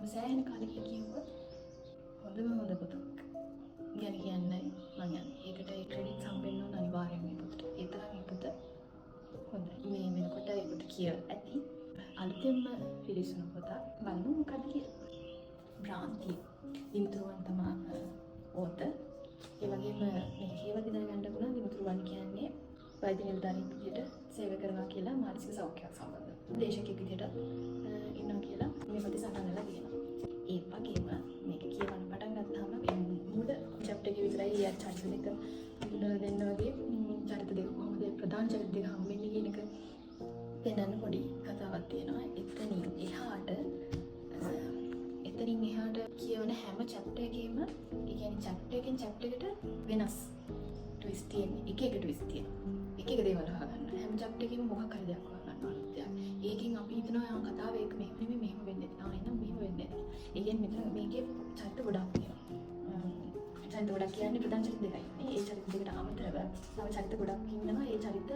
මම සෑහෙන කාලෙකින් කියුව හොඳම හොඳ පොතක් ගැන කියන්නයි මං යන්නේ. ඒකට ඒ ක්‍රෙඩිට්ස් හම්බෙන්න ඕන අනිවාර්යෙන් මේ පොතට. ඒ තරම් මේ පොත හොඳයි. මේ වෙනකොට ඒ පොත කියවලා ඇති. අලුතෙන්ම රිලීස් වුණු පොතක්. බලමු මොකක්ද කියලා. භ්‍රාන්තිය. දිමුතුරුවන් තමා ඕතර්. ඒ වගේම මේ කියවද්දි දැනගන්න ලැබුණා දිමුතුරුවන් කියන්නේ වෛද්‍ය නිලධාරීන් විදියට සේවය කරනවා කියලා, මානසික සෞඛ්‍යයක් සම්බන්ධ. උපදේශකයෙක් විදියටත් ඉන්නවා කියලා මේ පොතේ සඳහන් වෙලා තියෙනවා. ඒ වගේම මේක කියවන්න පටන් ගත්තාම මේ මුල චැප්ටර් එකේ විතරයි ඒ චරිත දෙක හඳුනලා දෙන්න වගේ, චරිත දෙක කොහොමද ප්‍රධාන චරිත දෙක හම්බෙන්නේ කියන එක පෙන්වන්න පොඩි කතාවක් තියෙනවා. එතනින් එහාට කියවන හැම චැප්ටර් එකේම, ඒ කියන්නේ චැප්ටර් එකෙන් චැප්ටර් එකට වෙනස් ට්විස්ට් තියෙන්නේ. එක එක ට්විස්ට් තියෙනවා. එක එක දේවල් හොයාගන්න. හැම චැප්ටර් එකේම මොකක් හරි දෙයක් හොයාගන්න අලුත් දෙයක්. ඒකෙන් අපි හිතනවා ආ කතාව ඒක මෙහෙම නෙමෙයි, මෙහෙම වෙන්නේ නැති. ආ එහෙනම් මෙහෙම වෙන්නේ නැති. ඒ කියන්නේ මෙතන මේකේ චරිත ගොඩක් තියෙනවා. චරිත ගොඩක් කියන්නේ ප්‍රධාන චරිත දෙකයි ඉන්නේ. ඒ චරිත දෙකට අමතරව තව චරිත ගොඩක් ඉන්නවා. ඒ චරිත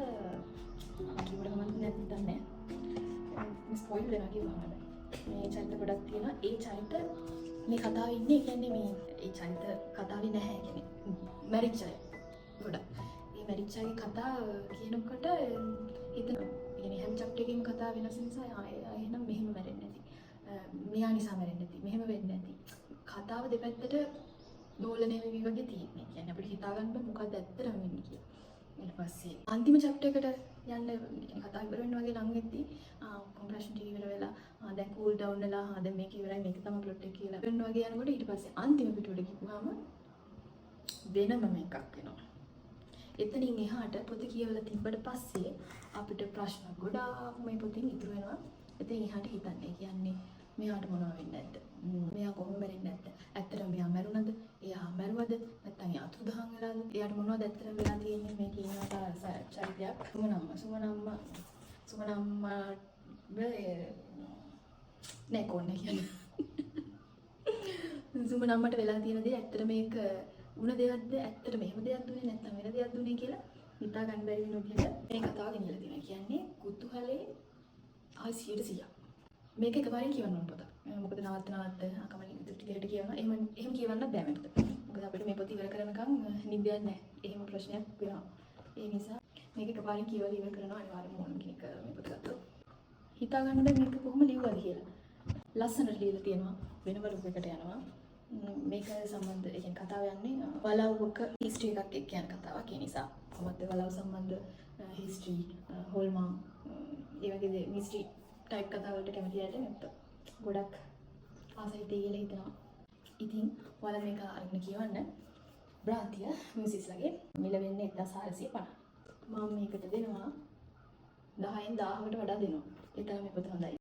කිව්වට කමක් නැත්නම් දන්නේ නැහැ. මේ ස්පොයිල් වෙනවා කිව්වම හැබැයි. මේ චරිත ගොඩක් තියෙනවා. ඒ චරිත මේ කතාවේ ඉන්නේ, ඒ කියන්නේ මේ ඒ චරිත කතාවේ නැහැ. ඒ කියන්නේ මැරිච්ච අය ගොඩක්. ඒ මැරිච්ච අයගේ කතා කියනකොට හිතන, ඒ කියන්නේ හැම චැප්ටර් එකේම කතා වෙනස් නිසා ආ එහෙනම් මෙහෙම මැරෙන්නේ නැති. මෙයා නිසා මැරෙන්නේ නැති. මෙහෙම වෙන්නේ නැති. කතාව දෙපැත්තට දෝලනය වෙවි වගේ තියෙන්නේ. කියන්නේ අපිට හිතා ගන්න බෑ මොකද්ද ඇත්තටම වෙන්නේ කියලා. ඊට පස්සේ අන්තිම චැප්ටර් එකට යන්න, ඒ කතාව ඉවර වෙන්න වගේ ලං වෙද්දී ආ ඔක්කොම ප්‍රශ්න ටික ඉවර වෙලා, ආ දැන් කූල් ඩවුන් වෙලා, ආ දැන් මේක ඉවරයි, මේක තමයි ප්ලොට් එක කියලා වෙන්න වගේ යනකොට ඊට පස්සේ අන්තිම පිටුවට ගිහුවාම වෙනමම එකක් වෙනවා. එතනින් එහාට පොත කියවලා තිබ්බට පස්සේ අපිට ප්‍රශ්න ගොඩාක් මේ පොතෙන් ඉතුරු වෙනවා. එතනින් එහාට හිතන්නේ. ඒ කියන්නේ මෙයාට මොනව වෙන්නේ නැද්ද? මෙයා කොහොම මැරෙන්නේ නැද්ද? ඇත්තටම මෙයා මැරුණද? එයා මැරුවද? නැත්නම් එයා අතුරුදහන් වෙලාද? එයාට මොනවද ඇත්තටම වෙලා තියෙන්නේ? මේ කියන චරිතයක් සුමනම්ම සුමනම්ම සුමනම්මා නෑ කොන්න කියන්නේ. සුමන අම්මට වෙලා තියෙන දේ ඇත්තට මේක වුණ දෙයක්ද, ඇත්තට මෙහෙම දෙයක්ද උනේ, නැත්නම් වෙන දෙයක්ද උනේ කියලා හිතා ගන්න බැරි වෙන විදිහට මේ කතාව ගෙනියලා තියෙනවා. කියන්නේ කුතුහලේ ආයි 100%ක්. මේක එකපාරින් කියවන්න ඕන පොතක්. මොකද නවත්ත නවත්ත අකමැලි විදිහට ටික කියවනවා. එහෙම එහෙම කියවන්නත් බෑ මේ පොත. මොකද අපිට මේ පොත ඉවර කරනකම් නිින්දයක් නැහැ. එහෙම ප්‍රශ්නයක් වෙනවා. ඒ නිසා මේක එකපාරින් කියවලා ඉවර කරනවා අනිවාර්යයෙන්ම ඕනම කෙනෙක් මේ පොත ගත්තොත්. හිතා ගන්න බෑ මේක කොහොම ලිව්වද කියලා. ලස්සනට ලියලා තියෙනවා. වෙනම ලෝකයකට යනවා. මේක සම්බන්ධ, ඒ කියන්නේ කතාව යන්නේ වලව්වක හිස්ටරි එකක් එක්ක යන කතාවක්. ඒ නිසා කොහොමද වලව් සම්බන්ධ හිස්ටරි, හොල්මන්, ඒ වගේ දේ මිස්ටරි ටයිප් කතා වලට කැමති අයට මේක ගොඩක් ආසයි කියලා හිතනවා. ඉතින් ඔයාලා මේක අරගෙන කියවන්න. භ්‍රාන්තිය මියුසිස්ලගේ. මිල වෙන්නේ 1450. මම මේකට දෙනවා 10න් 1000කට වඩා දෙනවා. ඒ තරම් මේ පොත හොඳයි.